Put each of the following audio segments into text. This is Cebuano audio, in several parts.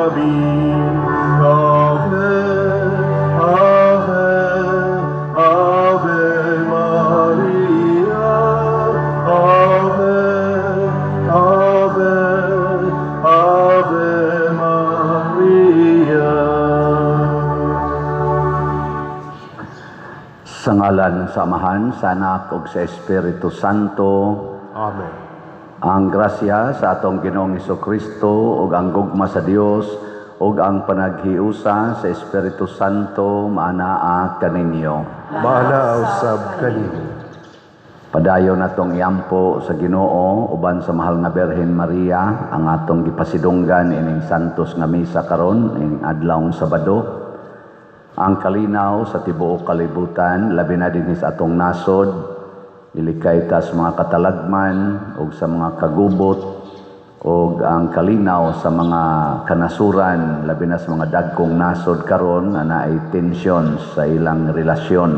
kami. Ave, Ave, Ave Maria. Ave, Ave, Ave Maria. Sa ngalan sa Amahan, sa Anak ug sa Espiritu Santo. Amen. Ang grasya sa atong Ginoong Kristo ug ang gugma sa Dios ug ang panaghiusa sa Espiritu Santo maanaa kaninyo. Maanaa usab kanimo. Padayon natong iampo sa Ginoo uban sa mahal nga Birhen Maria ang atong gipasidunggan ining santos nga misa karon ining adlawng Sabado. Ang kalinaw sa tibuok kalibutan, labi na dinhi sa atong nasod, ilikay ta sa mga katalagman ug sa mga kagubot, ug ang kalinaw sa mga kanasuran, labi na sa mga dagkong nasod karon nga naay tensyon sa ilang relasyon,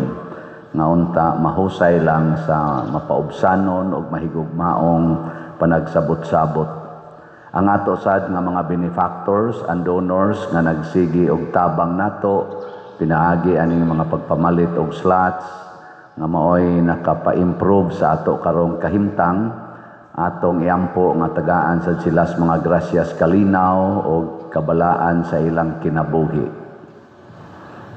nga unta mahusay lang sa mapaubsanon ug mahigugmaong panagsabot-sabot. Ang ato sad nga mga benefactors and donors nga nagsigi og tabang nato pinaagi aning mga pagpamalit og slots nga maoy nakapa-improve sa ato karong kahimtang, atong iampo nga tagaan sad sila sa mga grasyas kalinaw og kabalaan sa ilang kinabuhi.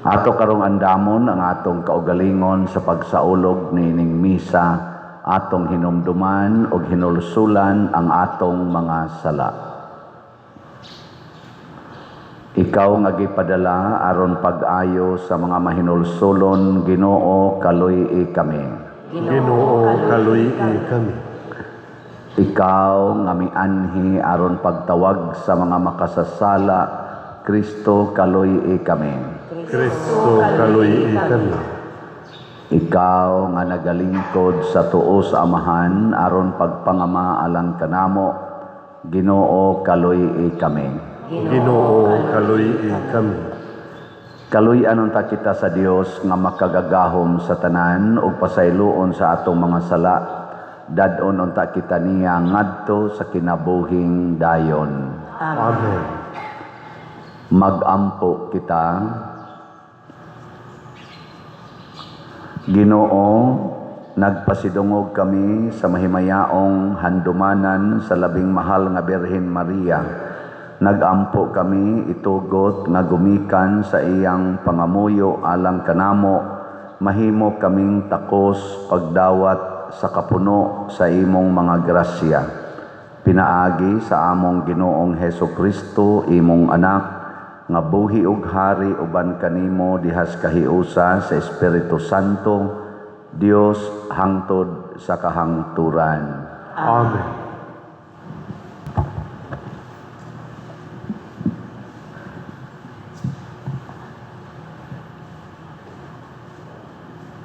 Ato karong andamon ang atong kaugalingon sa pagsaulog niining misa, atong hinumduman og hinulsulan ang atong mga sala. Ikaw nga gipadala aron pag-ayo sa mga mahinulsulon, Ginoo, kaluy-i kami. Ginoo, kaluy-i kami. Ikaw nga mianhi aron pagtawag sa mga makasasala, Kristo, kaluy-i kami. Kristo, kaluy-i kami. Ikaw nga nagalingkod sa tuo sa Amahan aron pagpangama alang kanamo, Ginoo, kaluy-i kami. Ginoo, kaluy-i kami. Kaluy-an unta kita sa Dios nga makagagahom sa tanan ug pasayloon sa atong mga sala. Dad-on unta kita niya ngadto sa kinabuhing dayon. Amen. Magampo kita. Ginoo, nagpasidungog kami sa mahimayaong handumanan sa labing mahal nga Birhen Maria. Nagampo kami itugot nga gumikan sa iyang pangamuyo alang kanamo, mahimo kaming takos pagdawat sa kapuno sa imong mga grasya. Pinaagi sa among Ginoong Heso Kristo, imong anak, nga buhi ug hari uban kanimo dihas kahiusa sa Espiritu Santo, Dios hangtod sa kahangturan. Amen.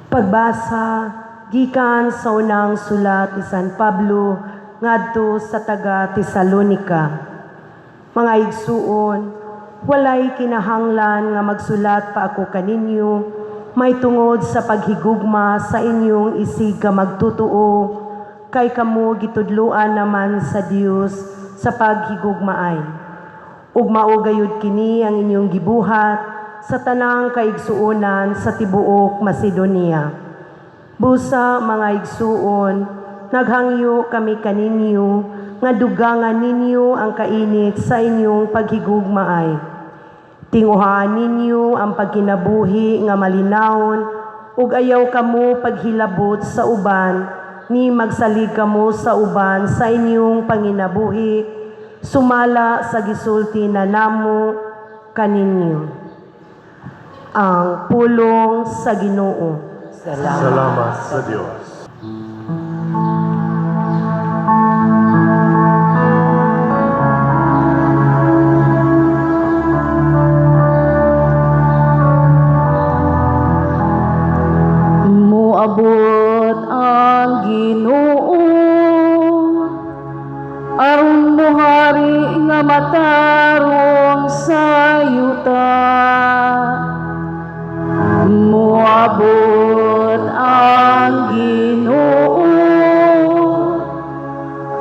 Pagbasa gikan sa unang sulat ni San Pablo ngadto sa taga Tesalonika. Mga igsuon, walay kinahanglan nga magsulat pa ako kaninyo may tungod sa paghigugma sa inyong isig ka magtutuo, kay kamo gitudloan naman sa Dios sa paghigugmaay. Ug mao gayud kini ang inyong gibuhat sa tanang kaigsuonan sa tibuok Macedonia. Busa mga igsuon, naghangyo kami kaninyo nga dugangan ninyo ang kainit sa inyong paghigugmaay. Tinguhaan ninyo ang pagkinabuhi nga malinawon ug ayaw kamo paghilabot sa uban, ni magsalig kamo sa uban sa inyong panginabuhi, sumala sa gisulti na namo kaninyo. Ang pulong sa Ginoo. Salamat sa Dios. Moabot ang Ginoo aron mohari nga matarong sa yuta. Moabot ang Ginoo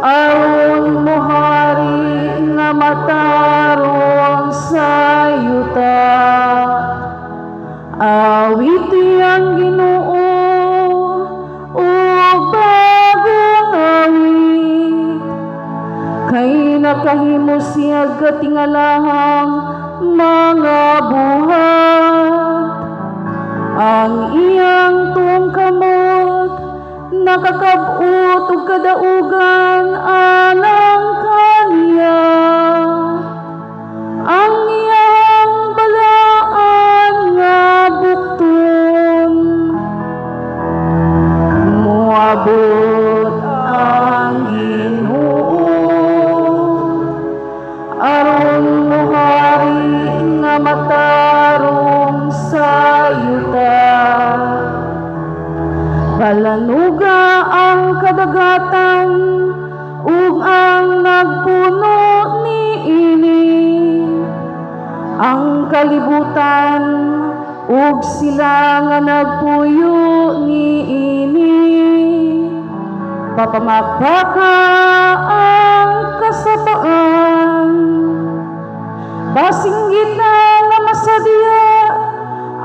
aron mohari nga matarong Nagahimo siya katingalahang mga buhat. Ang iyang tuong kamot nakakab-ot og kadaugan alang kaniya. Ang iyang balaan nga bukton. Moabot ang Ginoo aron mohari nga matarong sa yuta. Balanuga ang kadagatan ug ang nagpuno niini, ang kalibutan ug sila nga nagpuyo niini. Papamakpaka ang kasapaan, basinggit na nga masadya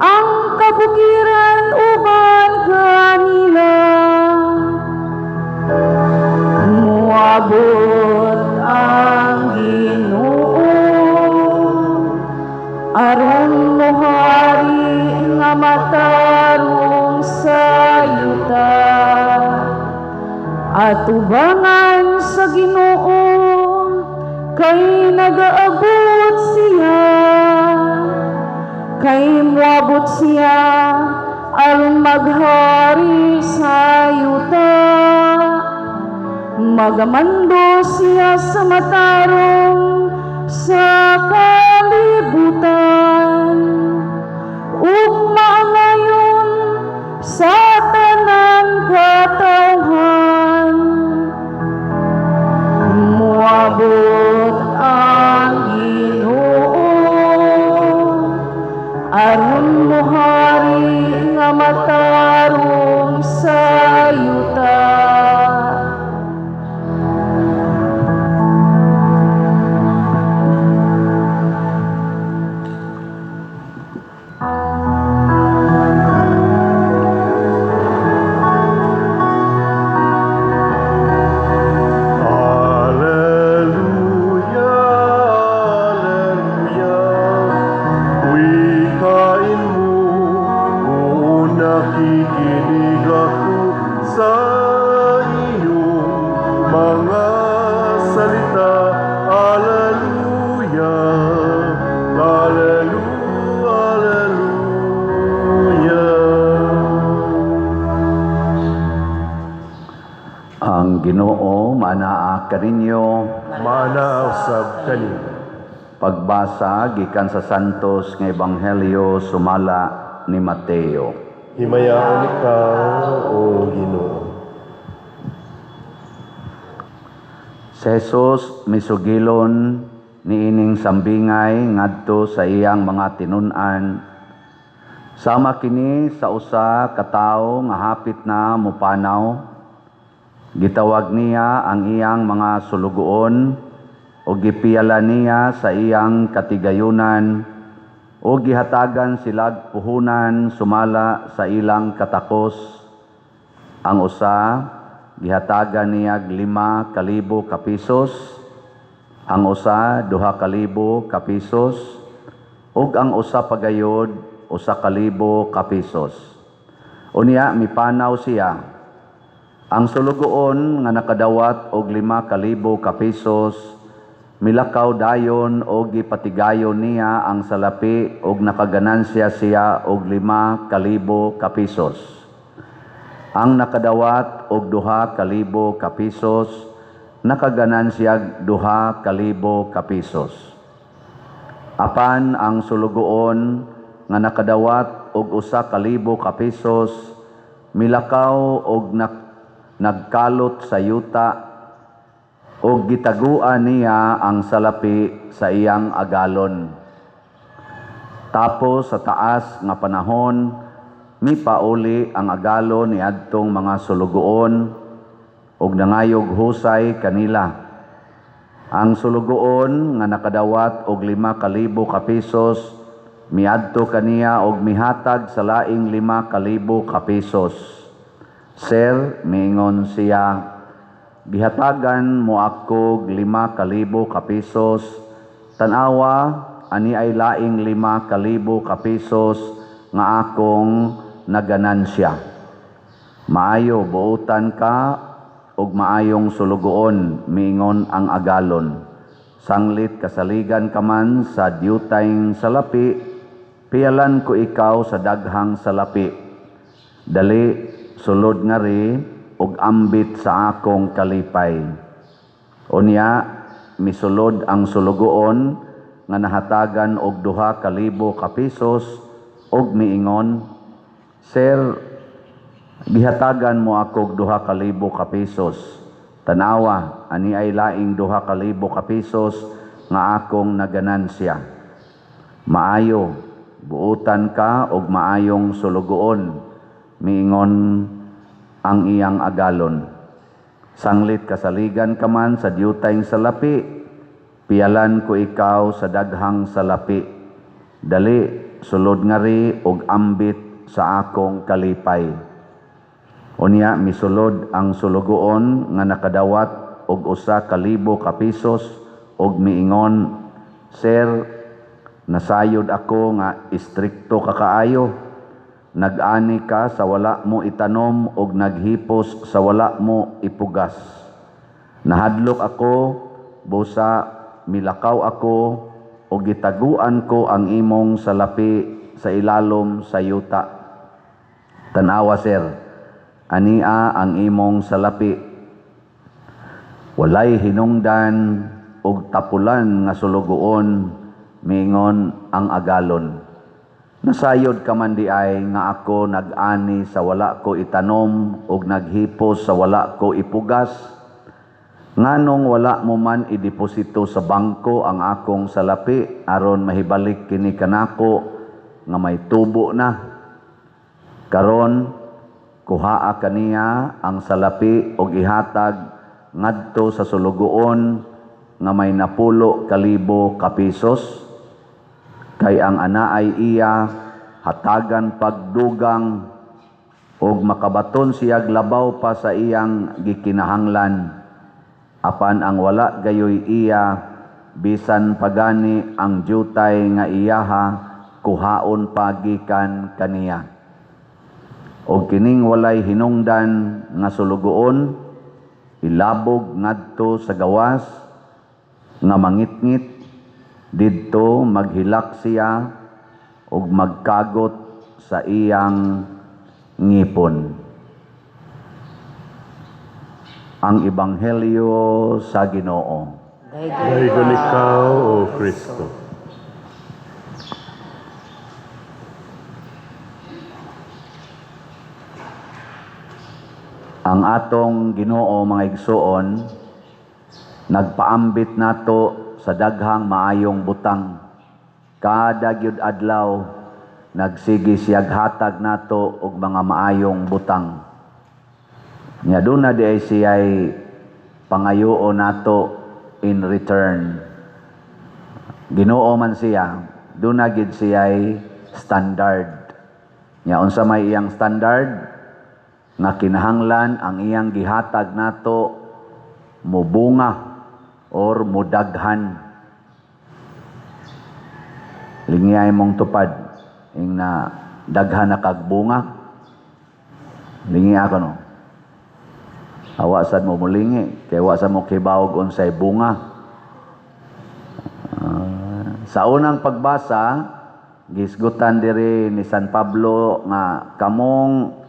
ang kabukiran uban kanila. Moabot ang Ginoo aron mohari nga matarong sa yuta. Atubangan sa Ginoo kay nagaabot siya, kay moabot siya aron maghari sa yuta. Magamando siya sa matarong sa kalibutan ug maangayon sa tanan katawhan. Moabot ang Ginoo aron mohari nga matarong sa yuta. Alleluia, Alleluia. Wikain mo kung nakikinig ako sa iyong mga salita. Alleluia, Alleluia, Alleluia. Ang Ginoo maanaa kaninyo. Maanaa usab kanimo. Pagbasa gikan sa Santos nga Ebanghelyo sumala ni Mateo. Himayaon ikaw, O Ginoo. Si Jesus misugilon niining sambingay ngadto sa iyang mga tinun-an. Sama kini sa usa ka tawo nga hapit na mopanaw. Gitawag niya ang iyang mga sulugoon ug gipiyala niya sa iyang katigayunan ug gihatagan silag puhunan sumala sa ilang katakos. Ang usa gihatagan niyag 5,000 ka pesos, ang usa 2,000 ka pesos, ug ang usa pagayod 1,000 ka pesos. Unya mipanaw siya. Ang sulugoon nga nakadawat og 5,000 ka pesos milakaw dayon og gipatigayon niya ang salapi og nakaganansya siya og 5,000 ka pesos. Ang nakadawat og 2,000 ka pesos nakaganansyag 2,000 ka pesos. Apan ang sulugoon nga nakadawat og 1,000 ka pesos milakaw og nagkalot sa yuta og gitaguan niya ang salapi sa iyang agalon. Tapos sa taas nga panahon, mipauli ang agalon niadtong mga sulugoon og nangayog husay kanila. Ang sulugoon nga nakadawat og 5,000 ka pesos miadto kaniya og mihatag sa laing 5,000 ka pesos. Sir, miingon siya, Gihatagan mo ako 5,000 ka pesos. Tan-awa, ani ay laing 5,000 ka pesos nga akong naganansya. Maayo, buotan ka og maayong sulugoon, miingon ang agalon. Sanglit kasaligan ka man sa diutayng salapi, piyalan ko ikaw sa daghang salapi. Dali, sulod ngari ug ambit sa akong kalipay. Unya, misulod ang sulugoon nga nahatagan og 2,000 ka pesos ug miingon, Sir, gihatagan mo ako og 2,000 ka pesos. Tanawa, ani ay laing 2,000 ka pesos nga akong naganansya. Maayo, buotan ka og maayong sulugoon, miingon ang iyang agalon. Sanglit kasaligan ka man sa diutayng salapi, piyalan ko ikaw sa daghang salapi. Dali, sulod ngari og ambit sa akong kalipay. Unya misulod ang sulugoon nga nakadawat og 1,000 ka pesos og miingon, Sir, nasayod ako nga istrikto ka kaayo. Nag-ani ka sa wala mo itanom og naghipos sa wala mo ipugas. Nahadlok ako, busa milakaw ako og gitaguan ko ang imong salapi sa ilalom sa yuta. Tan-awa, sir, ania ang imong salapi. Walay hinungdan og tapulan nga sulugoon, miingon ang agalon. Nasayod ka man di ay nga ako nag-ani sa wala ko itanom og naghipos sa wala ko ipugas. Nganong wala mo man ideposito sa bangko ang akong salapi aron mahibalik kini kanako nga may tubo na. Karon kuhaa kaniya ang salapi og ihatag ngadto sa sulugoon nga may 10,000 ka pesos. Kay ang anaay iya hatagan pagdugang og makabaton siyag labaw pa sa iyang gikinahanglan. Apan ang wala gayoy iya, bisan pagani ang jutay nga iyaha, kuhaon pa gikan kaniya. Og kining walay hinungdan nga sulugoon, ilabog ngadto sa gawas nga mangitngit, didto maghilak siya og magkagot sa iyang ngipon. Ang Ebanghelyo sa Ginoo. Daygon ikaw, O Kristo. Ang atong Ginoo, mga igsoon, nagpaambit nato sa daghang maayong butang. Kada gyud adlaw nagsige siyag hatag nato og mga maayong butang. Nya duna di ay siya'y pangayoon nato in return. Ginoo man siya, duna gid siya'y standard. Nya unsa may iyang standard? Nga kinahanglan ang iyang gihatag nato mubunga or mudaghan. Lingiyay mong tupad ing na daghan na kag bunga. Lingi ako no. Awa sad mo mulingi kay wa sad mo kibawog unsay bunga. Sa unang pagbasa gisgutan diri ni San Pablo nga kamong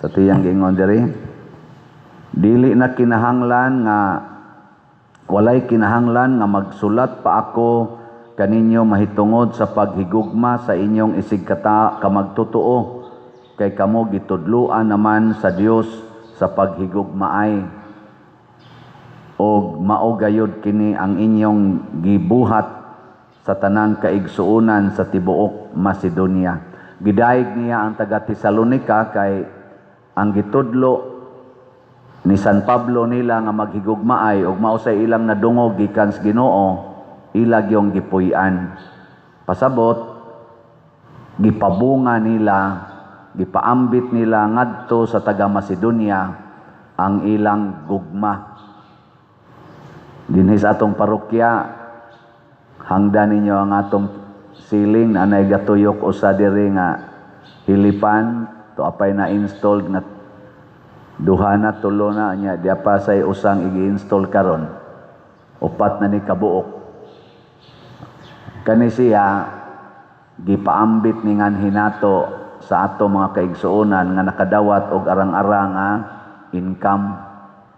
sa tiyang giingon diri dili na kinahanglan nga walay kinahanglan nga magsulat pa ako kaninyo mahitungod sa paghigugma sa inyong isigkata kamagtotoo kay kamo gitudloan naman sa Dios sa paghigugmaay og mao gayud kini ang inyong gibuhat sa tanang kaigsuonan sa tibuok Macedonia. Gidayeg niya ang taga Tesalonika kay ang gitudlo ni San Pablo nila nga maghigugmaay og mao sa ilang nadungog gikan sa Ginoo, ila gyong gipuy-an. Pasabot gipabunga nila, gipaambit nila ngadto sa taga Macedonia ang ilang gugma. Dinhi sa atong parokya, hangda ninyo ang atong ceiling na anay gatuyok usa diri nga hilipan to apay na installed nga duha na, tulo na nya, di pa say usang igi-install karon, upat na ni kabuok. Kani siya gipaambit ni nganhi nato sa ato mga kaigsuonan nga nakadawat og arang-arang nga income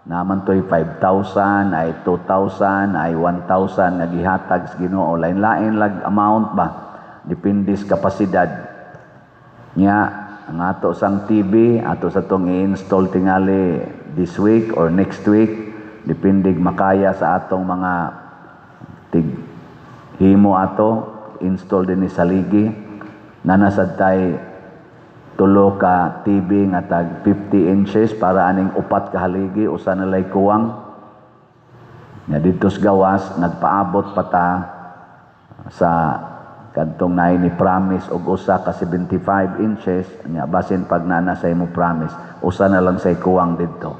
naman to'y 5,000 ay 2,000 ay 1,000 nga gihatag sa Ginoo. Lain-lain lag amount ba, depende sa kapasidad nya. Ang ato sang TV, ato sa tong i-install tingali this week or next week, depende makaya sa atong mga tig himo ato install din ni saligi nanasad tay tulo ka TV nga tag 50 inches para aning upat ka haligi, usa na lay kuwang. Nga didto sa gawas nagpaabot pa ta sa kadtong naay ni promise og usa ka 75 inches nya. Basin pag naa na sa imo promise, usa na lang say kuwang didto.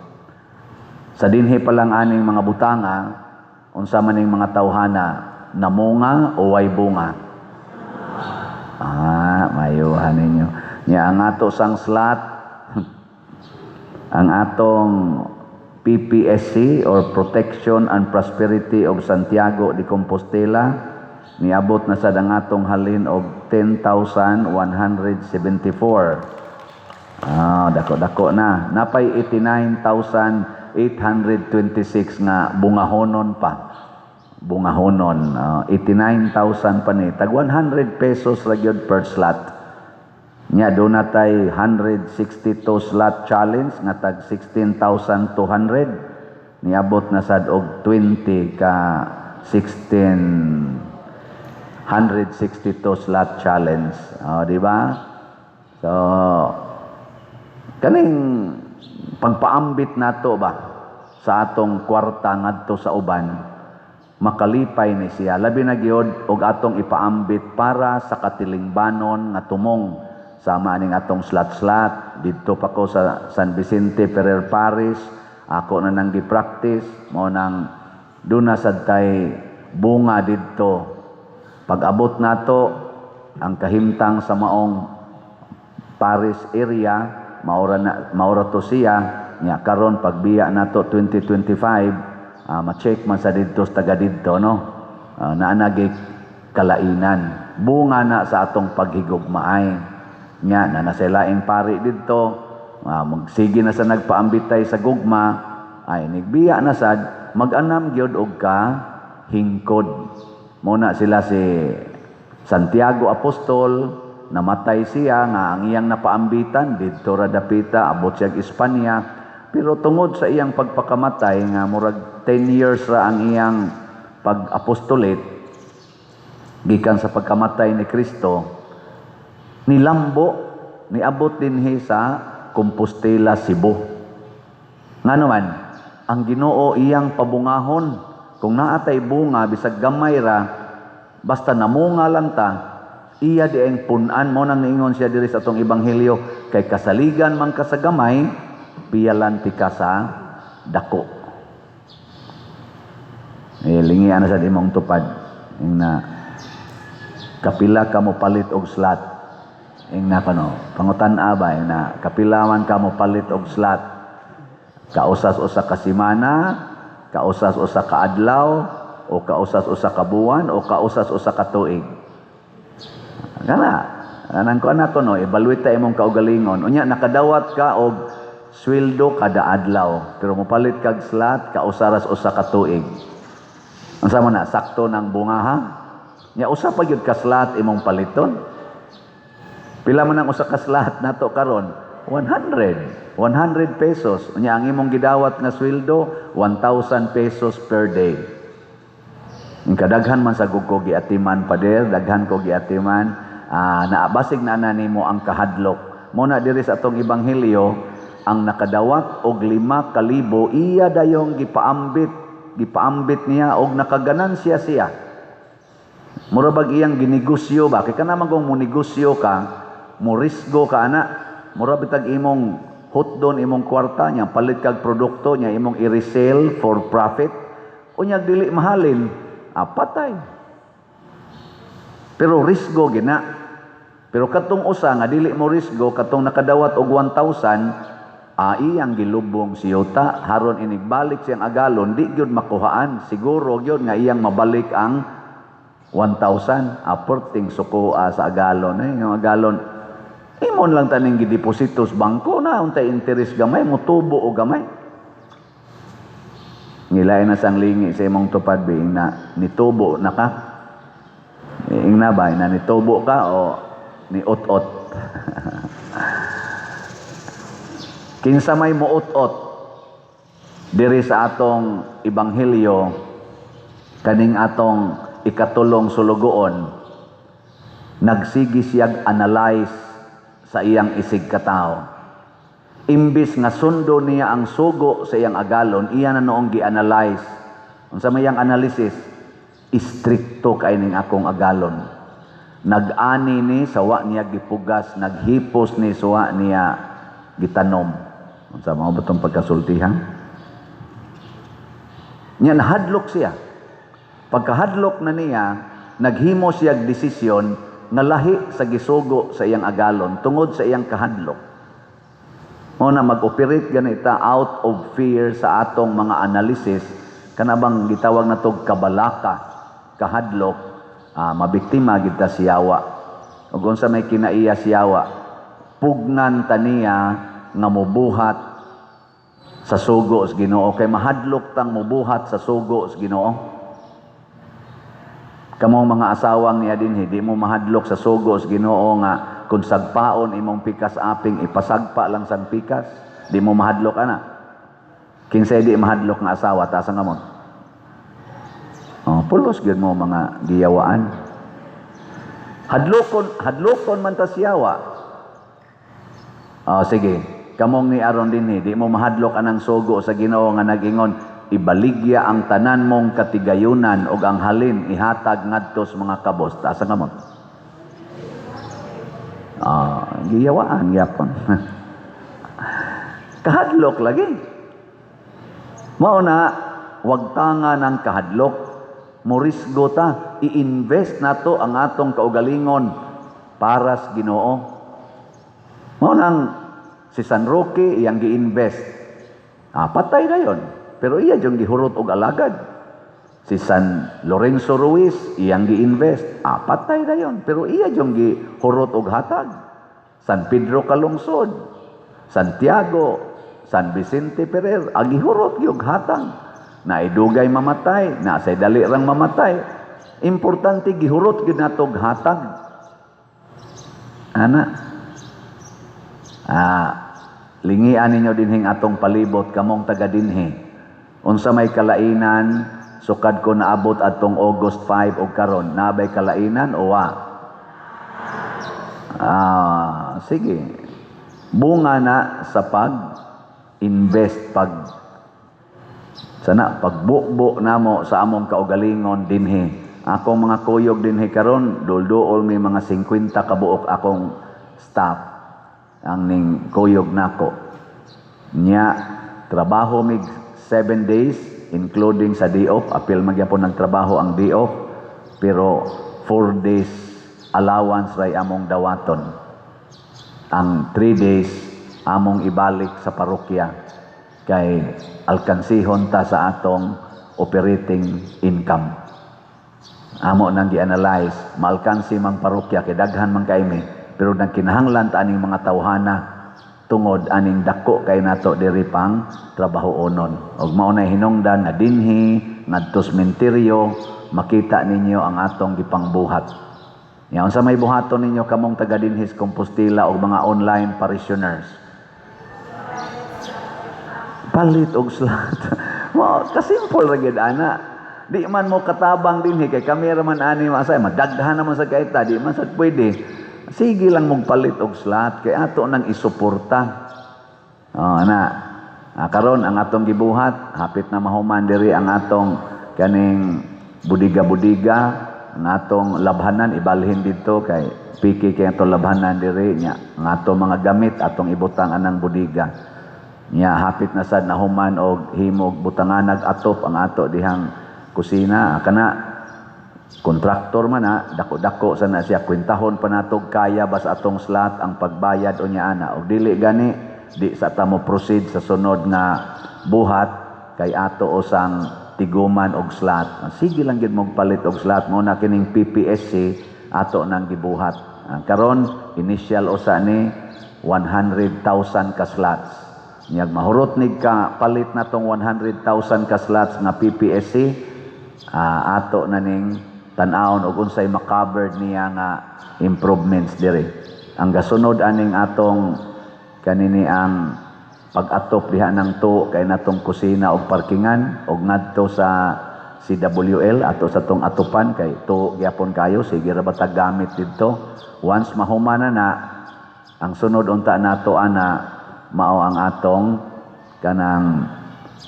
Sa dinhi pa lang aning mga butanga, unsa man ning mga tawhana, namunga o way bunga? Ah, mayuhan ninyo. Nya ang ato sang slot, ang atong PPSC or Protection and Prosperity of Santiago de Compostela, niabot na sad ang atong halin og 10,174. Ah, dako-dako na. Napay 89,826 nga bungahonon pa. Bungahonon. 89,000 pa ni. Tag 100 pesos ra gyud per slot. Nya doon na tay 162 slot challenge nga tag 16,200. Niabot na sad og 20 ka 1662 slot challenge. Oh, di ba? So kaning pagpaambit nato ba sa atong kwarta ngadto sa uban, makalipay ni siya, labi na gyud og atong ipaambit para sa katilingbanon nga tumong sama aning atong slot-slot. Didto pa ko sa San Vicente Ferrer Parish, ako na nang gi-practice mo nang duna sad tay bunga didto. Pag abot nato ang kahimtang sa maong parish area, maura na maura to siya. Nya karon pagbiya nato 2025, ma-check man sa didto sa taga didto, no, naa na kalainan, bunga na sa atong paghigugmaay. Nya na nasa laing pari didto, magsige na sa nagpaambitay sa gugma, ay nigbiya na sad mag-anam gyud og ka hingkod. Muna sila si Santiago Apostol, namatay siya nga ang iyang napaambitan didto ra dapita, abot siya Espanya, pero tungod sa iyang pagpakamatay nga murag 10 years ra ang iyang pag-apostolate gikan sa pagkamatay ni Kristo, nilambo, niabot dinhi sa Compostela, Cebu. Ngano man, ang Ginoo iyang pabungahon. Kung naa tay bunga, bisag gamay ra, basta namunga lang ta, iya di ang punan mo. Nang niingon siya diri sa atong ebanghelyo, kay kasaligan man ka sa gamay, piyalan ti ka sa dako. Eh, lingian na sa imong tupad. Ing na kapila ka mo palit og slot? Ing na kano, pangutan-a ba, ing na kapila man ka mo palit og slot? Kausas usa ka semana, kausas usa ka adlaw, o kausas usa ka buwan, o kausas usa ka tuig? Kana, anang ko na to, no, evaluate ta imong kaugalingon. Unya nakadawat ka og sweldo kada adlaw, pero mopalit kag slot kausaras usa ka tuig. Unsa man na, sakto ng bunga, ha? Nya usa pa gyud ka slot imong paliton. Pila man ang usa ka slot nato karon? 100. 100 pesos. Unya ang imong gidawat nga sweldo 1,000 pesos per day. Ang kadaghan man sa ko giatiman, pader, daghan ko giatiman, naabasig na na nimo ang kahadlok. Mo na diri sa atong ebanghelyo, ang nakadawat og 5,000, iya dayong gipaambit, gipaambit niya og nakaganansya siya. Mura bag iyang ginegosyo ba? Kay kana man kung mo negosyo ka, mo risgo ka ana, mura bitag imong hotdon imong kwarta niya, palit kag produkto niya, imong i-resell for profit. Unyag dili mahalin, patay. Pero risgo gina. Pero katong usa nga dili mo risgo, katong nakadawat og 1,000, iyang gilubong si yuta, haron inigbalik siyang agalon, di gyud makuhaan. Siguro gyud nga iyang mabalik ang 1,000. Perting sukoa sa agalon. Eh, yung agalon, imon lang taning gideposito sa bangko na, untay interest gamay, mutubo o gamay. Ngilay na sang lingi sa imong tupad, bi, na nitubo na ka. Ingna ba, na nitubo ka o ni ot-ot? Kinsa may muot-ot diri sa atong ebanghelyo, kaning atong ikatulong sulugoon, nagsigi siyag analyze sa iyang isig katao. Imbis nga sundo niya ang sugo sa iyang agalon, iya na noong gi-analyze. Unsa may iyang analysis? Istrikto kay ning akong agalon. Nag-ani ni sawa niya gipugas, naghipos ni suwa niya gitanom. Unsa mao ba tong pagkasultihan? Nya nahadlok siya. Pagkahadlok na niya, naghimo siya desisyon nga lahi sa gisugo sa iyang agalon tungod sa iyang kahadlok. Mao na mag-operate ganita out of fear sa atong mga analysis, kanabang gitawag natog kabalaka, kahadlok, mabiktima gid ta siyawa. Ug unsa may kinaiya siyawa, pugnan ta niya nga mobuhat sa sugo sa Ginoo, kay mahadlok tang mobuhat sa sugo sa Ginoo. Kamong mga asawang niya dinhi, di mo mahadlok sa sugo sa Ginoo nga kung sagpaon imong pikas aping ipasagpa lang sang pikas, di mo mahadlok ana. Kinsay di mahadlok nga asawa, taas ang kamot. Oh, pulos gyud mo mga giyawaan. Hadlokon, hadlokon man ta siyawa. Oh, sige. Kamong ni aron dinhi, di mo mahadlok anang sugo sa Ginoo nga nag-ingon, ibaligya ang tanan mong katigayunan og ang halin ihatag ngadto sa mga kabos. Taas ang kamot. Giyawaan gyapon. Kahadlok lagi. Mao na wag tanga ng kahadlok. Morisgo ta, i-invest nato ang atong kaugalingon para sa Ginoo. Mao nang si San Roque iyang gi-invest. Patay na yon. Pero iya jung gihurot og alagad. Si San Lorenzo Ruiz iyang gi-invest. Patay na yon. Pero iya jung gihurot og hatag. San Pedro Calungsod, Santiago, San Vicente Ferrer, agihurot gyud hatag. Naidugay mamatay, naasay dali rang mamatay. Importante gihurot gyud nato og hatag. Ana. Lingian ninyo dinhing atong palibot kamong taga dinhi. Unsa may kalainan sukad ko naabot atong August 5 og karon, nabay kalainan o wa? Sige. Bunga na sa pag-invest, pag sana pagbukbo namo sa among kaugalingon dinhi. Akong mga kuyog dinhi karon, dulduol may mga 50 kabuok akong staff ang ning kuyog nako. Nya trabaho mig 7 days including sa day off, apil magyapon nagtrabaho ang day off, pero 4 days allowance ray among dawaton. Ang 3 days among ibalik sa parokya kay alkansihon ta sa atong operating income. Amo nang gi-analyze, maalkansi mang parokya kay daghan man kay mi, pero nagkinahanglan ta aning mga tawhana tungod aning dako kay nato diri pang trabahoonon. Og mao nay hinungdan nga dinhi ngadto sa sementeryo, makita ninyo ang atong gipangbuhat. Nya unsa may buhaton ninyo kamong taga dinhi sa Compostela og mga online parishioners? Palit og slot. Wow, kasimple ra gyud ana. Di man mo katabang dinhi kay kami ra man ani masay, madaghan naman sa kaita, di man sad pwede. Sige lang mong palit og slot kay ato nang isuporta. Oh, ana. Karon ang atong gibuhat, hapit na mahuman diri ang atong kaning budiga-budiga, ang atong labhanan ibalhin didto kay piki kay atong labhanan diri nya. Ang atong mga gamit atong ibutang anang budiga. Nya hapit na sad nahuman og himog butanganag atop ang ato dihang kusina. Kana kontraktor man na, dako-dako sa na siya, kwentahon pa natog kaya ba sa atong slot ang pagbayad o niya ana. Og dili gani, di sa ta mo proceed sa sunod nga buhat kay ato usang tiguman og slot. Sige lang gid mong palit og slot mo na kining PPSC ato nang gibuhat. Karon initial usa ni 100,000 ka slots. Niyag mahurot nig ka palit na tong 100,000 ka slots nga PPSC, ato na ning tan-awon og unsay makovered niya nga improvements diri. Ang gasunod aning atong kanini ang pag-atop diha ng to kay natong kusina og parkingan og ngadto sa CWL ato sa tong atupan kay to gyapon kayo, sige ra ba ta gamit didto. Once mahuman na na, ang sunod unta nato ana mao ang atong kanang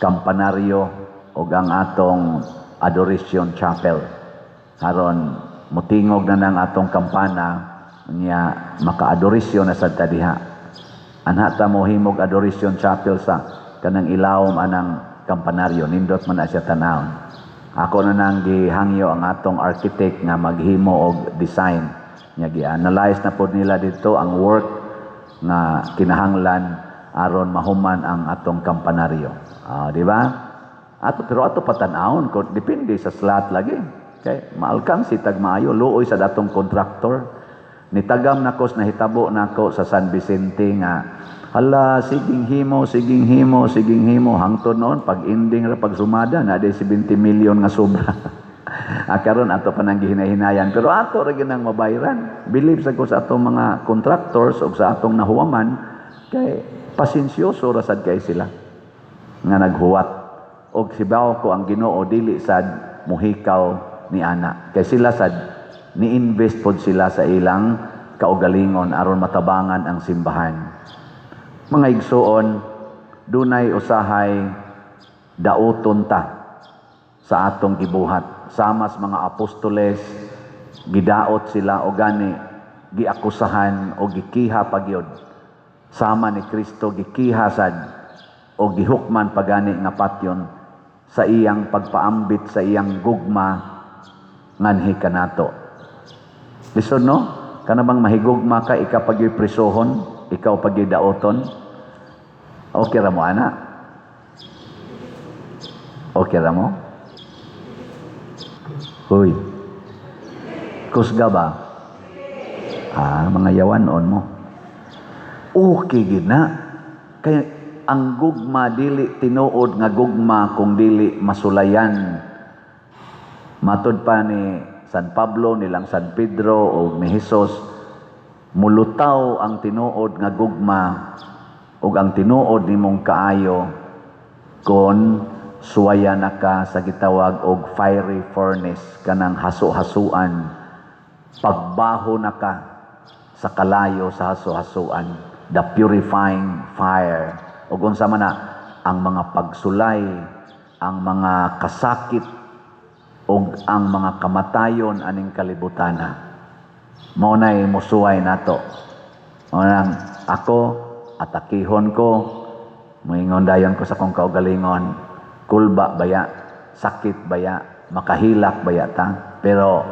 kampanaryo og ang atong Adoration Chapel. Aron mutingog na nang atong kampana nya maka-adorasyon na sad ta diha. Anha ta mo himog Adoration Chapel sa kanang ilawom anang kampanaryo, nindot man na siya tanawon. Ako na nang gihangyo ang atong architect nga maghimo og design. Nya gi-analyze na pod nila dito ang work nga kinahanglan aron mahuman ang atong kampanaryo. Di ba? Ato pero ato patan-awon ko depende sa slot lagi. Kay maalkansi tag maayo, luoy sa datong contractor. Nitagam nako nahitabo nako sa San Vicente nga hala, siging himo, siging himo, siging himo hangtod noon pag ending ra, pag sumada na day 70 million nga sobra. Karon ato pa nang gihinay-hinayan pero ato ra gyud nang mabayran. Believe sa ko sa atong mga contractors ug sa atong nahuwaman kay pasensyoso ra sad kay sila nga naghuwat. Og sibaw ko ang Ginoo dili sad muhikaw ni ana kay sila sad ni-invest pod sila sa ilang kaugalingon aron matabangan ang simbahan. Mga igsuon, dunay usahay dauton ta sa atong gibuhat. Samas mga apostoles, gidaot sila o gani giakusahan o gikiha pagyod. Sama ni Kristo gikiha sad o gihukman pagani nga patyon sa iyang pagpaambit sa iyang gugma nganhi kanato. Lisod, no? Kana bang mahigugma ka, ikaw pagyo'y prisohon, ikaw pagyo'y daoton? Okay ra mo, ana? Okay ra mo? Hoy. Kusga ba? Mga yawan-on mo. Okay gid na. Kay ang gugma dili tinuod nga gugma kung dili masulayan. Matod pa ni San Pablo, nilang San Pedro o ni Jesus, mulutaw ang tinuod nga gugma ug ang tinuod nimong kaayo kon suwaya na ka sa gitawag og fiery furnace, kanang haso-hasuan, pagbaho na ka sa kalayo sa haso-hasuan, the purifying fire. Ug unsa man na ang mga pagsulay, ang mga kasakit ug ang mga kamatayon aning kalibutana, mao nay musuway nato. Mao nang ako atakihon ko, moingon dayon ko sa akong kaugalingon, kulba baya, sakit baya, makahilak baya ta, pero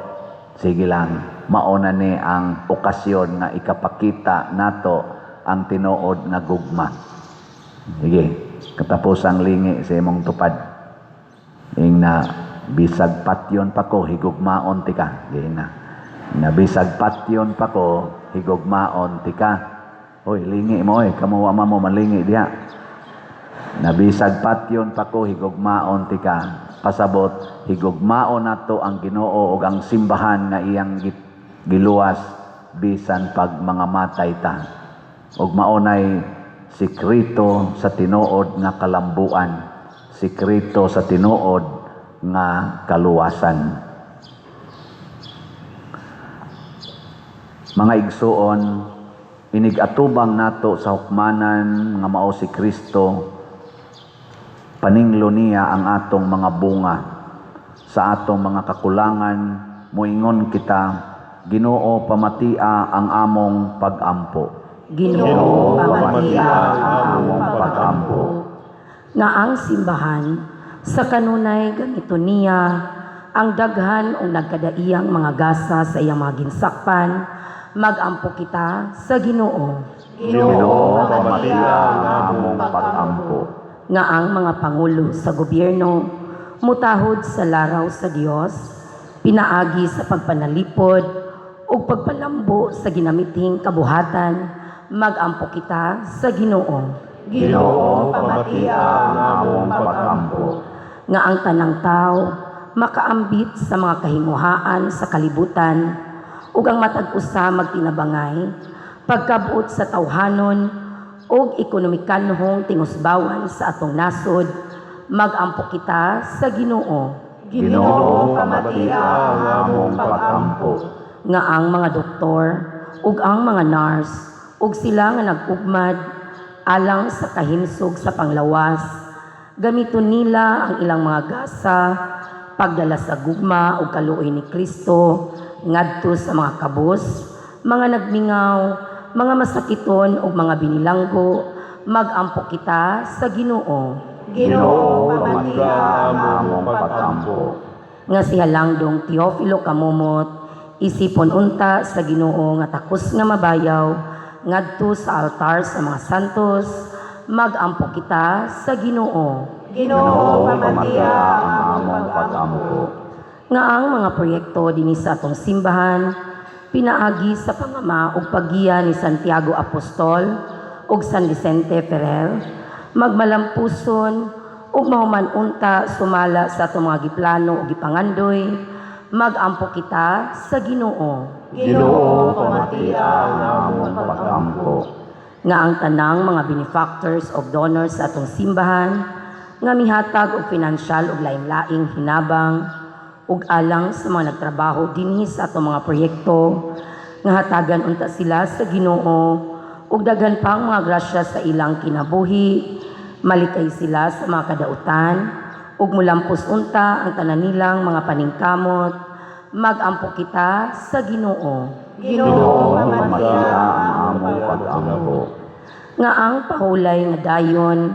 sige lang, mao na ni ang okasyon nga ikapakita nato ang tinuod nga gugma. Sige, katapos ang lingi sa imong tupad. Ing na bisag patyon pa ko, higugmaon tika. Sige na. Na bisag patyon pa ko, higugmaon tika. Hoy, lingi mo oy, kamo wa mo malingi diha. Nabisag patyon pa ko, higugmaon tika. Pasabot, higugmaon nato ang Ginoo ug ang simbahan nga iyang giluwas bisan pag mga matay ta. Ug maunay sikreto sa tinuod nga kalambuan, sikreto sa tinuod nga kaluwasan. Mga igsuon, inig-atubang nato sa hukmanan nga mao si Kristo, paninglo niya ang atong mga bunga. Sa atong mga kakulangan, moingon kita, Ginoo, pamatia ang among pag-ampo. Ginoo, pamatia ang among pag-ampo. Nga ang simbahan Sa kanunay ganito niya ang daghan o nagkadaiyang mga gasa sa iyang mga ginsakpan, magampo kita sa Ginoo. Ginoo, pamatia ang among pag-ampo. Nga ang mga pangulo sa gobyerno mutahod sa laraw sa Dios pinaagi sa pagpanalipod ug pagpalambo sa ginamithing kabuhatan, magampo kita sa Ginoo. Ginoo, pamatia ang among pag-ampo. Nga ang tanang tao makaambit sa mga kahinguhaan sa kalibutan ug ang matag usa magtinabangay pagkabuot sa tawhanon ug ekonomikanhong tingusbawan sa atong nasod, magampo kita sa Ginoo. Ginoo, pamatia ang among pag-ampo. Nga ang mga doktor ug ang mga nurse ug sila nga nag-ugmad alang sa kahimsog sa panglawas, gamiton nila ang ilang mga gasa pagdala sa gugma ug kaluoy ni Kristo ngadto sa mga kabus, mga nagmingaw, mga masakiton ug mga binilanggo, magampo kita sa Ginoo. Ginoo, pamatia ang among pag-ampo. Nga si Halangdong Teofilo Kamumot isipon unta sa Ginoo nga takos nga mabayaw ngadto sa altar sa mga santos, magampo kita sa Ginoo. Ginoo, pamatia ang among pag-ampo. Nga ang mga proyekto dinhi sa atong simbahan pinaagi sa pangama ug paggiya ni Santiago Apostol ug San Vicente Ferrer magmalampuson ug mahuman unta sumala sa atong mga giplano ug gipangandoy, magampo kita sa Ginoo. Ginoo, pamatia ang among pag-ampo. Nga ang tanang mga benefactors o donors sa atong simbahan nga mihatag og pinansyal ug lain-laing hinabang ug alang sa mga nagtrabaho dinhi sa atong mga proyekto, nga hatagan unta sila sa Ginoo ug daghan pang mga grasya sa ilang kinabuhi, malikay sila sa mga kadautan ug mulampos unta ang tanan nilang mga paningkamot, magampo kita sa Ginoo. Ginoo, pamatia ang among pag-ampo. Nga ang pahulay nga dayon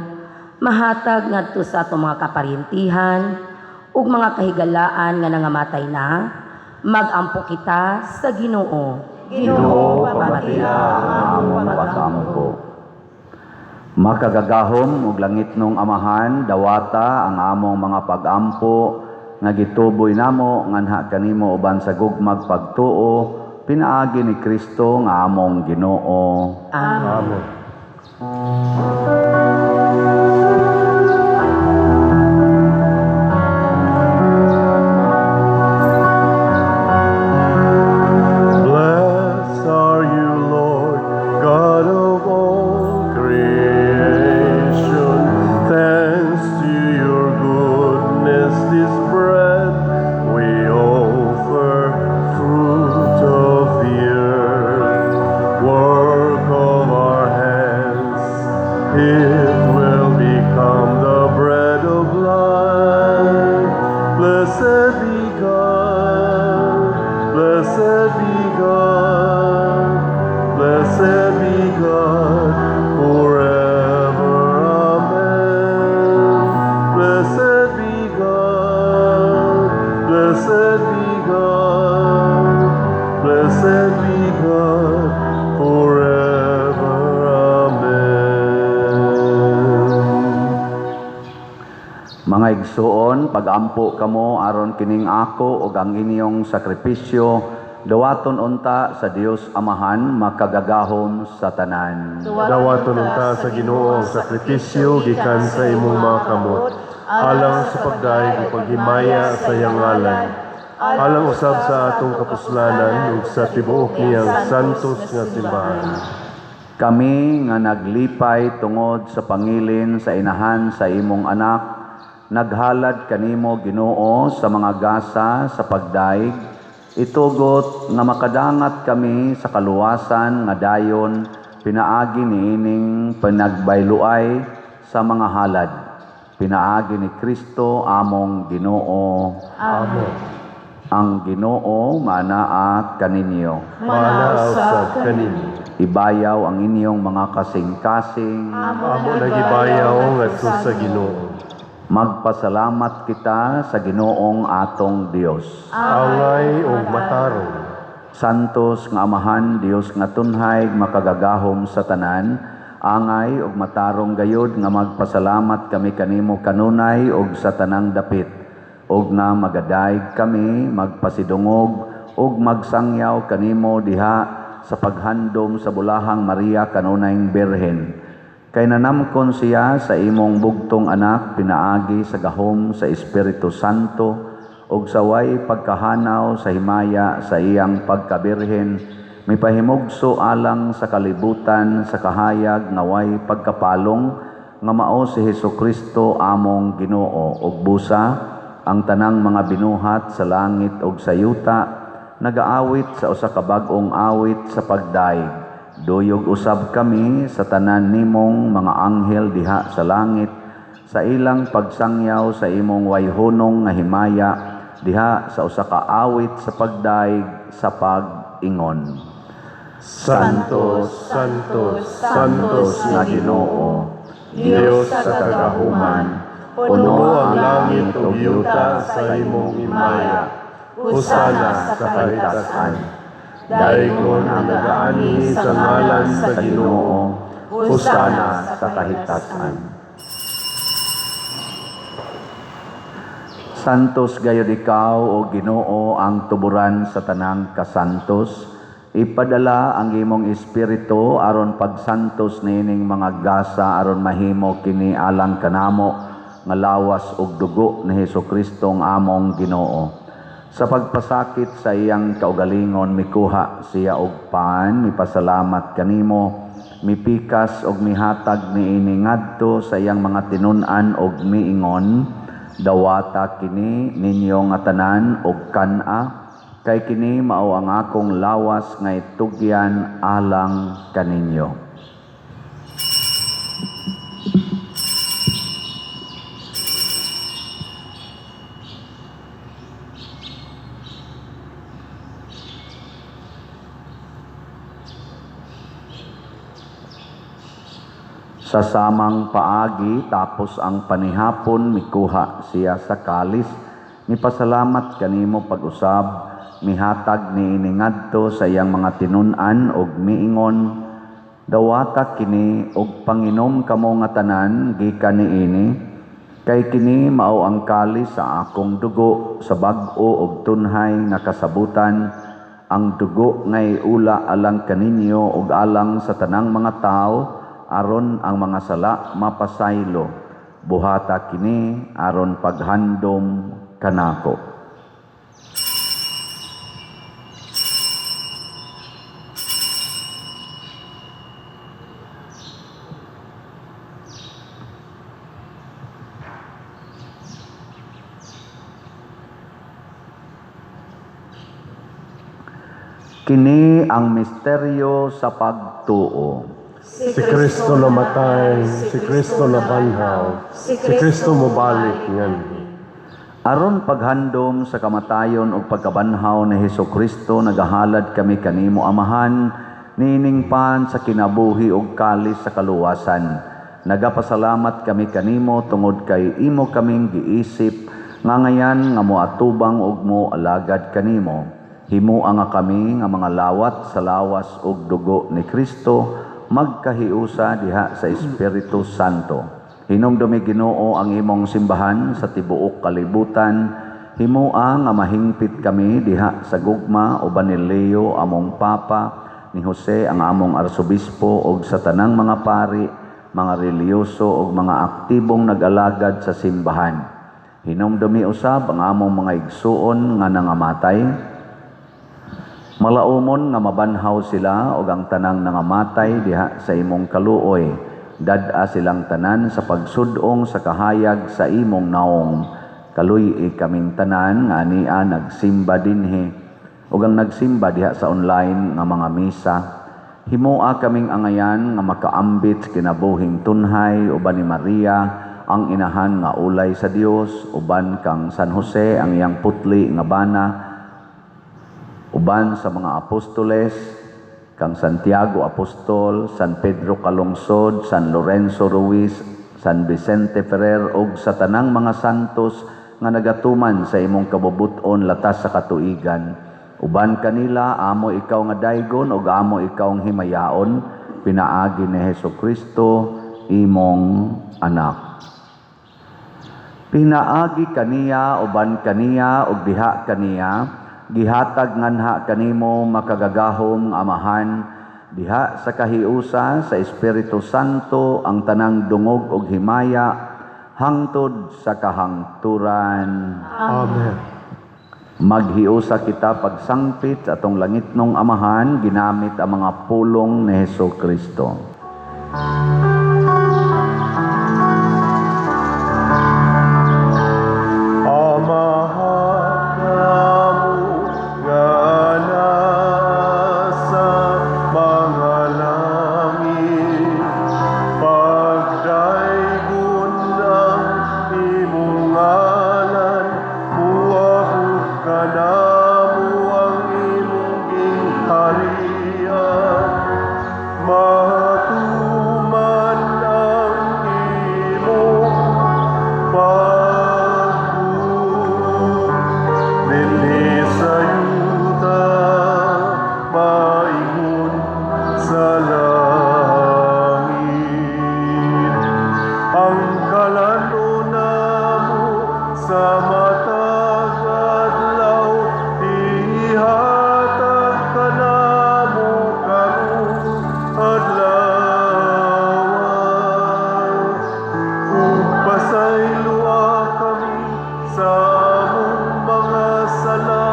mahatag ngadto sa atong mga kaparyentihan ug mga kahigalaan nga nangamatay na, magampo kita sa Ginoo. Ginoo, pamatia ang among pag-ampo. Makagagahom ug langitnong Amahan, dawata ang among mga pag-ampo nga gituboy namo nganha kanimo uban sa gugmag pagtuo pinaagi ni Kristo nga among Ginoo. Amen. Amen. Blessed are you, Lord, God of all creation. Thanks to your goodness, this bread we offer, fruit of the earth, work of our hands. It will become the bread of life. Blessed be God, blessed be God, blessed be God forever. Amen. Blessed be God, blessed be God, blessed be God forever. Amen. Mga igsuon, pagampo kamo aron kining ako ug ang inyong sakripisyo dawaton unta sa Dios Amahan makagagahom sa tanan. Dawaton unta sa Ginoo ang sakripisyo gikan sa imong mga kamot, alang sa pagdayeg ug paghimaya sa iyang ngalan, alang usab sa atong kapuslanan ug sa tibuok niyang santos nga simbahan. Kami nga naglipay tungod sa pangilin sa inahan sa imong anak, naghalad kanimo, Ginoo, sa mga gasa sa pagdaig, itugot nga makadangat kami sa kaluwasan nga dayon pinaagi niining panagbayluay sa mga halad. Pinaagi ni Kristo among Ginoo. Amen. Ang Ginoo manaa kaninyo. Mana usab kaninyo. Ibayaw ang inyong mga kasing-kasing. Amo nagibayaw ngadto sa Ginoo. Magpasalamat kita sa Ginoong atong Dios. Angay ug matarong. Santos nga Amahan, Dios nga tunhay, makagagahom sa tanan, angay ug matarong gayod nga magpasalamat kami kanimo kanunay ug sa tanang dapit, ug nga magadayeg kami, magpasidungog ug magsangyaw kanimo diha sa paghandom sa bulahang Maria kanunayng Birhen. Kay nanamkon siya sa imong bugtong anak pinaagi sa gahom sa Espiritu Santo ug sa way pagkahanaw sa himaya sa iyang pagkabirhen, mipahimugso alang sa kalibutan sa kahayag nga way pagkapalong nga mao si Hesukristo among Ginoo. Ug busa ang tanang mga binuhat sa langit ug sa yuta nagaawit sa usa ka bag-ong awit sa pagdayeg. Duyog usab kami sa tanan nimong mga anghel diha sa langit sa ilang pagsangyaw sa imong wayhunong nga himaya diha sa usa ka awit sa pagdayeg sa pag-ingon. Santo, Santo, Santos nga Ginoo, Dios sa kagahuman, puno ang langit ug yuta sa imong himaya. Hosana sa kahitasan. Daygon ang nagaani sa ngalan sa Ginoo. Hosana sa kahitasan. Santos gayod ikaw o Ginoo ang tuburan sa tanang kasantos. Ipadala ang imong espiritu aron pagsantos niining mga gasa aron mahimo kini alang kanamo nga lawas ug dugo ni Hesukristo ang among Ginoo. Sa pagpasakit sa iyang kaugalingon mikuha siya og pan, mipasalamat kanimo, mipikas og mihatag niini ngadto sa iyang mga tinun-an og miingon, dawata kini ninyo nga tanan og kan-a, kay kini mao ang akong lawas nga itugyan alang kaninyo. Sa samang paagi, tapos ang panihapon, mikuha siya sa kalis, mipasalamat kanimo pag-usab, mihatag niini ngadto sa iyang mga tinun-an og miingon, dawata kini og panginom kamo nga tanan gikan niini, kay kini mao ang kalis sa akong dugo sa bag-o og tunhay nga kasabutan, ang dugo ngay ula alang kaninyo og alang sa tanang mga tawo, aron ang mga sala mapasaylo. Buhata kini aron paghandom kanako. Kini ang misteryo sa pagtuo. Si Kristo namatay, si Kristo nabanhaw, si Kristo mobalik nganhi. Aron paghandom sa kamatayon ug pagkabanhaw ni Hesukristo, nagahalad kami kanimo Amahan, niining pan sa kinabuhi ug kalis sa kaluwasan. Nagapasalamat kami kanimo tungod kay imo kaming giisip nga ngayan nga moatubang ug moalagad kanimo. Himoa nga kami nga mga lawat sa lawas ug dugo ni Kristo, magkahiusa diha sa Espiritu Santo. Hinumdumi Ginoo ang imong simbahan sa tibuok kalibutan. Himoa nga mahingpit kami diha sa gugma uban ni Leo among Papa, ni Jose ang among Arsobispo ug sa tanang mga pari, mga relihiyoso ug mga aktibong nag-alagad sa simbahan. Hinumdumi usab ang among mga igsuon nga nangamatay. Malaumon nga mabanhaw sila og ang tanang nangamatay diha sa imong kaluoy. Dad-a silang tanan sa pagsudong sa kahayag sa imong naong. Kaluy-i kaming tanan nga ania nagsimba dinhi ug ang nagsimba diha sa online nga mga misa. Himoa kaming angayan nga makaambit sa kinabuhing tunhay uban ni Maria ang inahan nga ulay sa Dios, uban kang San Jose ang iyang putli nga bana, uban sa mga apostoles, kang Santiago Apostol, San Pedro Calungsod, San Lorenzo Ruiz, San Vicente Ferrer ug sa tanang mga santos nga nagatuman sa imong kabubut-on latas sa katuigan. Uban kanila amo ikaw nga daygon ug amo ikaw ang himayaon pinaagi ni Hesus Kristo imong anak. Pinaagi kaniya, uban kaniya ug diha kaniya, gihatag nganha kanimo, makagagahom nga Amahan, diha sa kahiusa sa Espiritu Santo, ang tanang dungog ug himaya hangtod sa kahangturan. Amen. Maghiusa kita pagsangpit sa atong langitnong Amahan ginamit ang mga pulong ni Hesus Kristo. Amahan namo nga nasa mga langit, pagdaygon ang imong ngalan, muabot kanamo ang imong gingharian, matuman ang imong pagbuot dinhi sa yuta maingon sa langit. Ang kalan-on namo sa matag adlaw ihatag kanamo karong adlaw. Ug pasayloa kami sa among mga sala,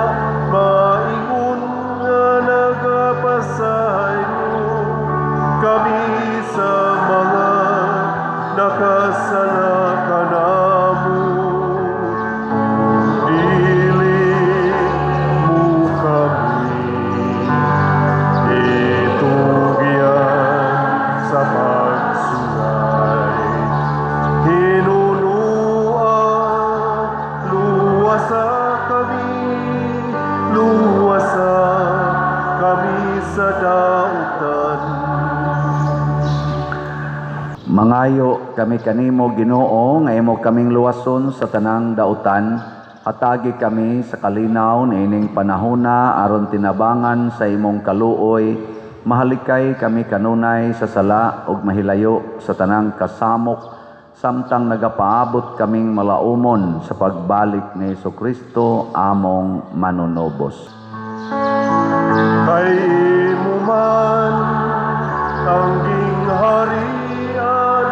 maingon nga nagapasaylo kami sa mga nakasala kanamo. Dili mo kami itugyan sa pagsuway. Hinunua, luwasa kami, luwasa kami sa dautan. Mangayo kami kanimo, Ginoo, nga imo kaming luwason sa tanang dautan. Hatagi kami sa kalinaw niining panahona aron tinabangan sa imong kaluoy, mahalikay kami kanunay sa sala ug mahilayo sa tanang kasamok samtang nagapaabot kaming malaumon sa pagbalik ni Kristo among manunubos. Kay imo man ang gingharian,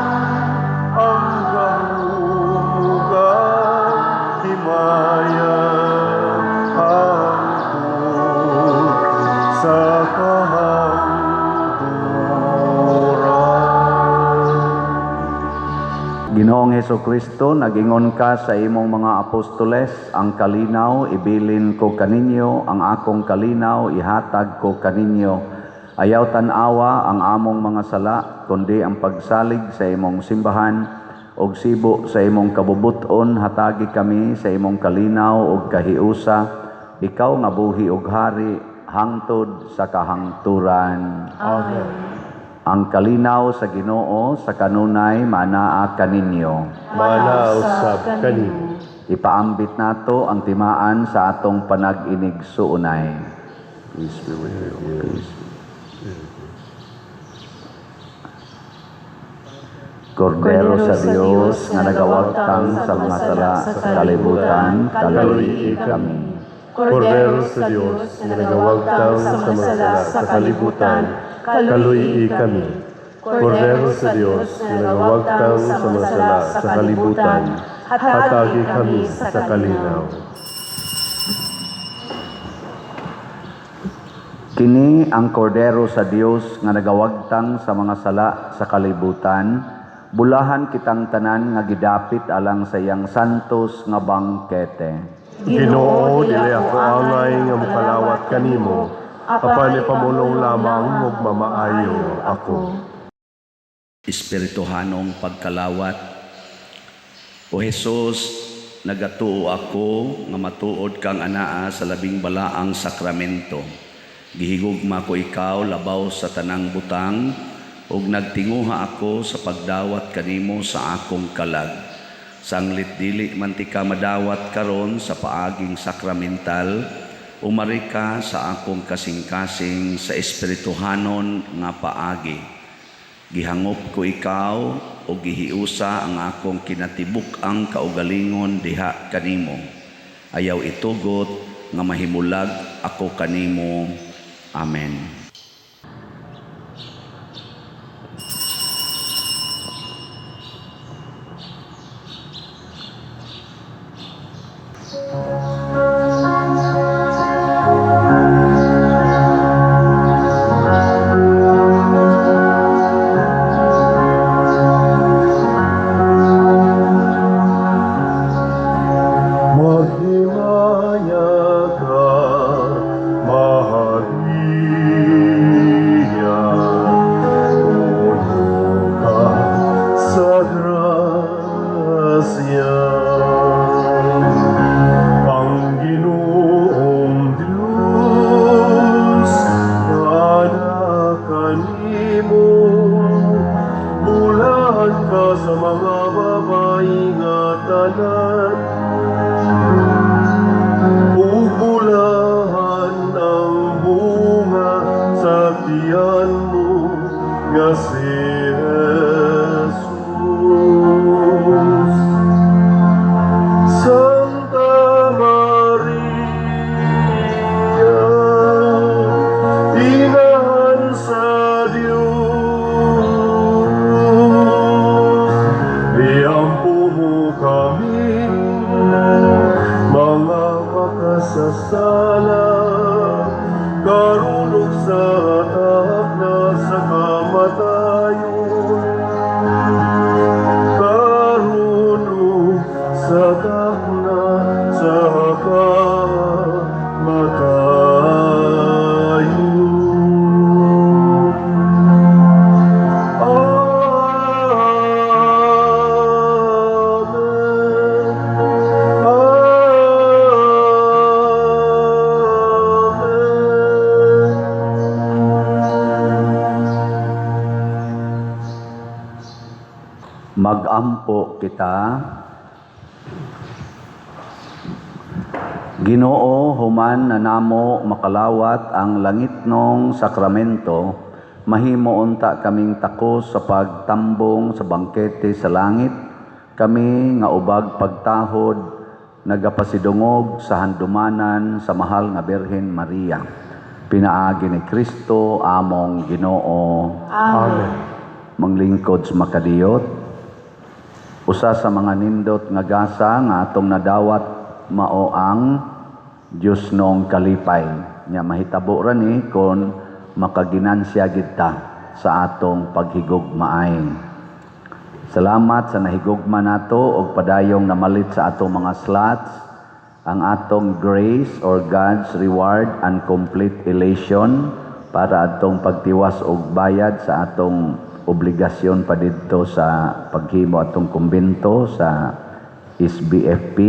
ang gahom ug ang himaya hangtod sa kahangturan. Ginoong Heso Kristo, nagingon ka sa imong mga apostoles, "Ang kalinaw ibilin ko kaninyo, ang akong kalinaw ihatag ko kaninyo. Ayaw tan-awa ang among mga sala, kundi ang pagsalig sa imong simbahan, ug sibo sa imong kabubuton, hatagi kami sa imong kalinaw ug kahiusa, ikaw nga buhi ug hari hangtod sa kahangturan." Amen. Ang kalinaw sa Ginoo sa kanunay maanaa kaninyo. Maanaa usab kanimo. Ipaambit nato ang timaan sa atong panag-inigsuonay. Peace be with you. Peace. Kordero sa Dios nga nagawagtang sa mga sala sa kalibutan, kaluy kami. Kordero sa Dios nga nagawagtang sa mga sala sa kalibutan, kaluy kami. Kordero sa Dios nga nagawagtang sa mga sala sa kalibutan, hatagi kami sa kalinaw. Kini ang Kordero sa Dios nga nagawagtang sa mga sala sa kalibutan. Bulahan kitang tanan nga gidapit alang sa iyang santos nga bangkete. Ginoo, dili ako angay nga mokalawat kanimo, apan ipamulong lamang ug mamaayo ako. Espirituhanong pagkalawat. O Jesus, nagatuo ako nga matuod kang anaa sa labing balaang sakramento. Gihigugma ko ikaw labaw sa tanang butang. Ug nagtinguha ako sa pagdawat kanimo sa akong kalag. Sanglit dili man tika madawat karon sa paaging sakramental, umari ka sa akong kasing-kasing sa espirituhanon nga paagi. Gihangop ko ikaw o gihiusa ang akong kinatibuk-ang kaugalingon diha kanimo. Ayaw itugot nga mahimulag ako kanimo. Amen. Maghimaya ka, Maria, puno ka sa grasya. Ang Ginoong Diyos, ana kanimo, bulahan ka sa mga babae nga tanan, ug bulahan ang bunga sa tiyan mo nga si Jesus. Santa Maria, Inahan sa Diyos, iampo mo kami, mga makasasala, karon ug sa takna sa kamatayon, karon ug sa takna sa kamatayon. Amen. Amen. Magampo kita. Ginoo, human na namo makalawat ang langitnong sakramento, mahimo unta kaming takos sa pagtambong sa bangkete sa langit, kami nga ubag pagtahod nagapasidungog sa handumanan sa mahal nga Birhen Maria. Pinaagi ni Kristo among Ginoo. Amen. Manglingkod sa makadiyot. Usa sa mga nindot nga gasa nga atong nadawat mao ang Dios nong kalipay. Nya mahitabo ra ni kon makaginansya gid ta sa atong paghigugmaay. Salamat sa nahigugma nato og padayong namalit sa atong mga slots ang atong grace or God's reward and complete elation para atong pagtiwas og bayad sa atong obligasyon pa didto sa paghimo atong kumbento sa SBFP.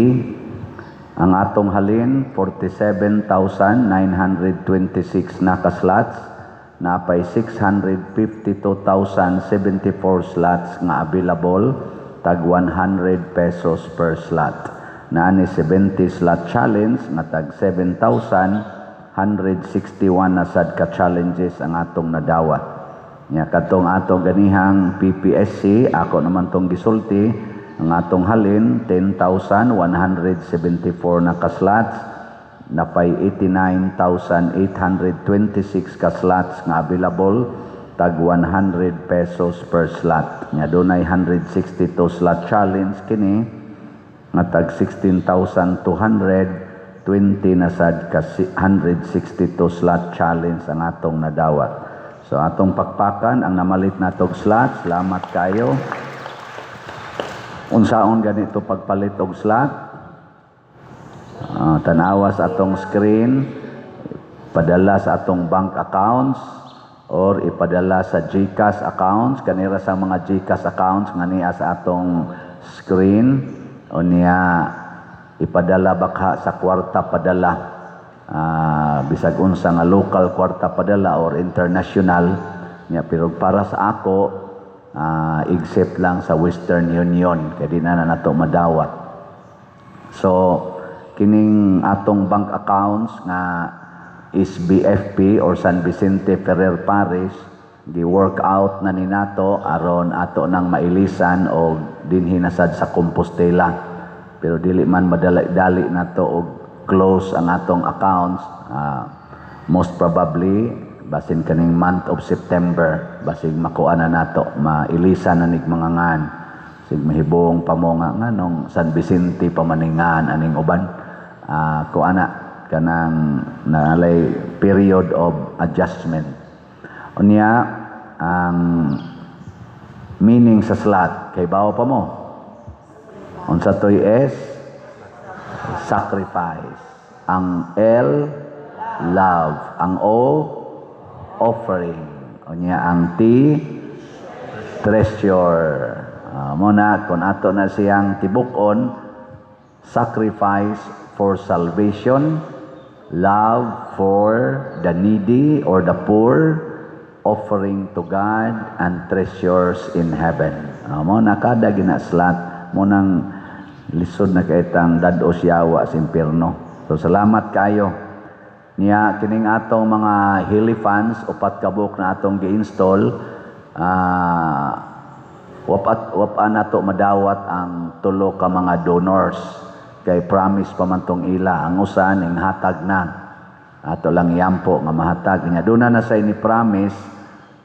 Ang atong halin, 47,926 na ka-slots, napay 652,074 slots nga available, tag 100 pesos per slot. Naani 70 slot challenge nga tag 7,161 na sad ka challenges ang atong nadawat. Nya kadtong atong ganihang PPSC, ako naman tong gisulti, ang atong halin 10,174 na ka-slots, napay 89,826 ka slots nga available, tag 100 pesos per slot. Nya dunay 162 slot challenge kini nga tag 16,220 na sad ka 162 slot challenge ang atong nadawat. So atong pakpakan ang namalit natog slot. Salamat kayo. Unsaon ganito pagpalit og slot? Tanawa sa atong screen, padala sa atong bank accounts or ipadala sa GCash accounts kanira sa mga GCash accounts nga niya sa atong screen o niya ipadala bakha sa kwarta padala, bisag unsa nga local kwarta padala or international. Nya, pero para sa ako, except lang sa Western Union kay di na na nato madawat. So kining atong bank accounts nga SBFP or San Vicente Ferrer Parish, gi-work out na ni nato aron ato nang mailisan og dinhi na sad sa Compostela. Pero dili man madali-dali nato og close ang atong accounts. Most probably basin kaning month of September, basig makuha na nato, mailisan na nig mga ngan. Sig mahibong pa mo nga nganong San Vicente pa maningan aning uban. Kuha na kanang nalay period of adjustment. Unya, ang meaning sa SLAT, kay bawo pa mo? Unsa toy S? Sacrifice. Ang L, love. Ang O, offering. Unya ang T, treasure. Mo na kung ato na siyang tibukon, sacrifice for salvation, love for the needy or the poor, offering to God, and treasures in heaven. Mo na kada gina-SLAT mo nang lisod na kaitang dad-os yawa sa impierno. So salamat kayo. Niya kining atong mga helifans, upat kabuk na atong gi-install, wapat wapa nato madawat ang tulo ka mga donors kay promise pa man tong ila. Ang usa ning hatag na, ato lang yampo nga mahatag niya. Duna na sa ini promise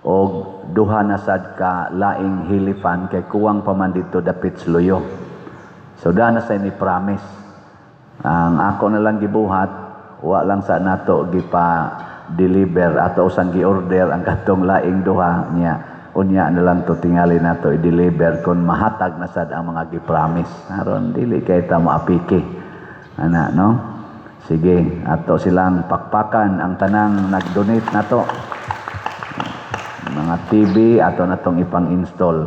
og duha na sad ka laing helifan kay kuwang pa man dito dapit sa luyo. So da na sa ini promise. Ang ako na lang gibuhat, wa lang sa nato gipa deliver, ato usang gi-order ang katong laing duha niya. Unya na lang to tingali nato i-deliver kung mahatag na sad ang mga gi-promise, aron dili kay ta moapiki ana, no? Sige, ato silang pakpakan ang tanang nag-donate nato. Mga TV ato natong ipang-install,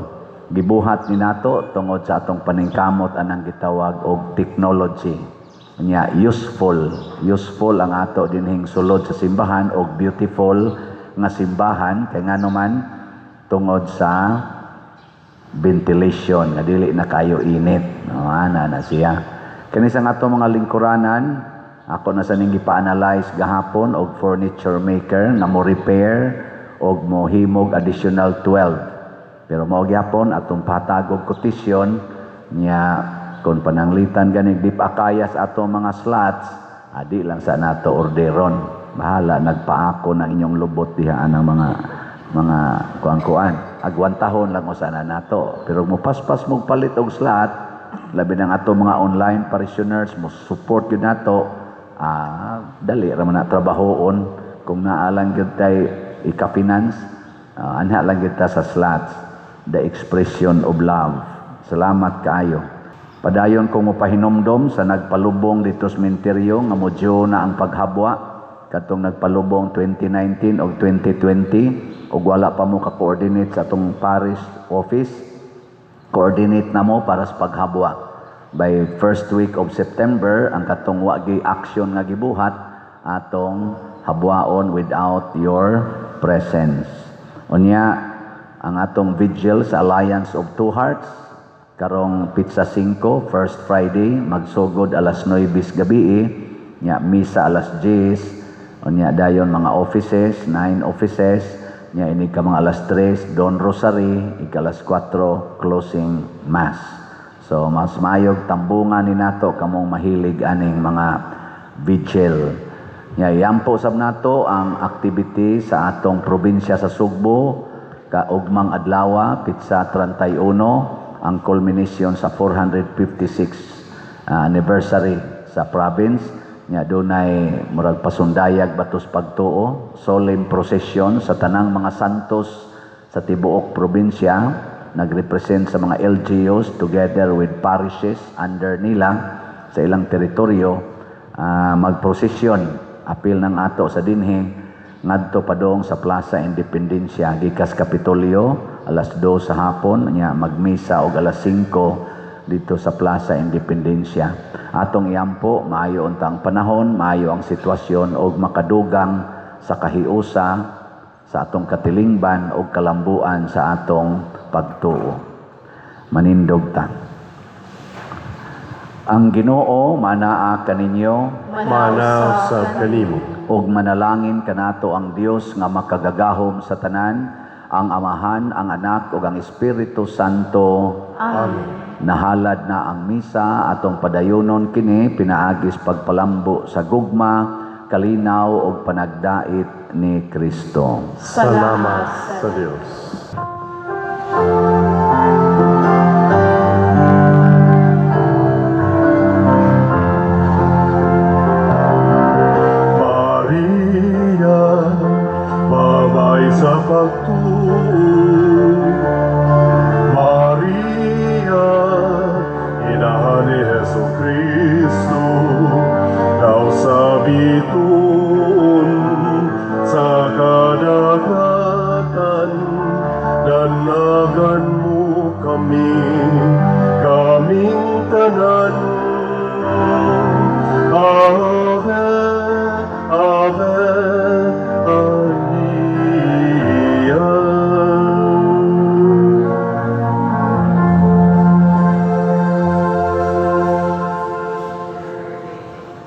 gibuhat ni nato tungod sa atong paningkamot anang gitawag og technology. Nya useful, useful ang ato dinhing sulod sa simbahan og beautiful nga simbahan kay ngano man tungod sa ventilation nga dili na kayo init, no? Ana na siya. Kani sa ato mga lingkuranan, ako na sa ning gipa-analyze gahapon og furniture maker nga mo repair og mo himog additional 12, pero mao gyapon atong patagog quotation niya. Kung pananglitan ganig di pa kaya sa ato mga slots, adi lang sa nato orderon. Bahala nagpaako ng inyong lubot diha ang mga kuan-kuan. Agwantahon lang usa na nato, pero mo paspas mo palit og slot, labi ng ato mga online parishioners mo support yun nato. Dali ra man na trabahoon kung naa lang gyud tay ika-finance. Anha lang gyud ta sa slots, the expression of love. Salamat kaayo. Padayon kong mopahinomdom sa nagpalubong dito sa sementeryo nga modyo na ang paghabwa, katong nagpalubong 2019 o 2020 ug wala pa mo ka-coordinate sa atong parish office, coordinate na mo para sa paghabwa. By first week of September, ang katong wa gi action nga gibuhat, atong habwaon without your presence. Unya, ang atong vigil sa Alliance of Two Hearts karong petsa 5, first Friday, magsugod alas 9 gabi, nya misa alas 10. Unya dayon mga offices, 9 offices, nya ini ka mga alas 3 Dawn Rosary, ika alas 4 closing mass. So mas mayog tambungan ni nato kamong mahilig aning mga vigil. Nya yampo sab nato ang activity sa atong probinsya sa Sugbo kaugmang adlaw, petsa 31, ang culmination sa 456 anniversary sa province. Nya dunay murag pasundayag batos pagtuo, solemn procession sa tanang mga santos sa tibuok probinsya, nagrepresent sa mga LGUs together with parishes under nila sa ilang teritoryo, magprosesyon apil ng ato sa dinhi ngadto padong sa Plaza Independencia gikas Kapitolyo alas 2 sa hapon. Nya magmisa og alas 5 dito sa Plaza Independencia. Atong iampo maayo untang panahon, maayo ang sitwasyon og makadugang sa kahiusa. sa atong katilingban o kalambuan sa atong pagtuo. Manindog ta. Ang Ginoo manaa kaninyo. Mana usab kanimo. Ug manalangin kanato ang Dios nga makagagahom sa tanan, ang Amahan, ang Anak ug ang Espiritu Santo. Amen. Nahalad na ang misa, atong padayunon kini pinaagis pagpalambo sa gugma, kalinaw ug panagdait ni Kristo. Salamat sa Dios. Maria, babae sa pagtuo.